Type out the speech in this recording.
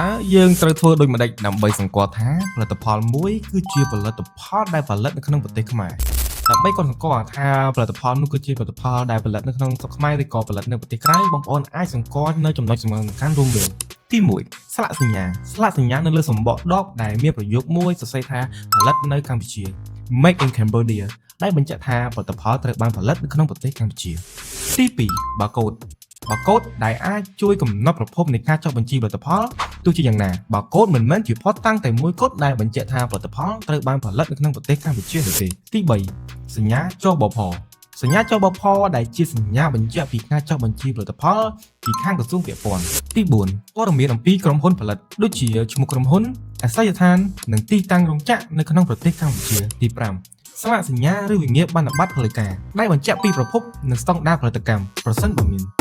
តើយើងត្រូវធ្វើដូចម្តេចដើម្បីសម្គាល់ថាផលិតផលមួយគឺជាផលិតផលដែលផលិតនៅក្នុងប្រទេសខ្មែរដើម្បីកត់សម្គាល់ថាផលិតផលនោះគឺជាផលិតផលដែលផលិតនៅក្នុងស្រុកខ្មែរឬក៏ផលិតនៅប្រទេសក្រៅបងប្អូនអាចសម្គាល់នៅចំណុចសំខាន់ៗរួមមានទី1ស្លាកសញ្ញាស្លាកសញ្ញានៅលើសម្បកដបដែលមានប្រយោគមួយសរសេរថាផលិតនៅកម្ពុជា Made in Cambodia ដែលបញ្ជាក់ថាផលិតផលត្រូវបានផលិតនៅក្នុងប្រទេសកម្ពុជាទី2បាកូដបាកូដដែលអាចជួយកំណត់ប្រភពនៃការចុះបញ្ជីផលិតផលទោះជាយ៉ាងណាបាកូដមិនមែនជាភស្តុតាងតែមួយគត់ដែលបញ្ជាក់ថាផលិតផលត្រូវបានផលិតនៅក្នុងប្រទេសកម្ពុជានោះទេទី3សញ្ញាចបផសញ្ញាចបផដែលជាសញ្ញាបញ្ជាក់ពីការចុះបញ្ជីផលិតផលពីខាងក្រសួងពាក់ព័ន្ធទី4ព័ត៌មានអំពីក្រុមហ៊ុនផលិតដូចជាឈ្មោះក្រុមហ៊ុនអាសយដ្ឋាននិងទីតាំងរោងចក្រនៅក្នុងប្រទេសកម្ពុជាទី5ស្លាកសញ្ញាឬវិញ្ញាបនបត្រផលិតការដែលបញ្ជាក់ពីប្រភពនិងស្តង់ដារផលិតកម្មប្រសិនបើមាន។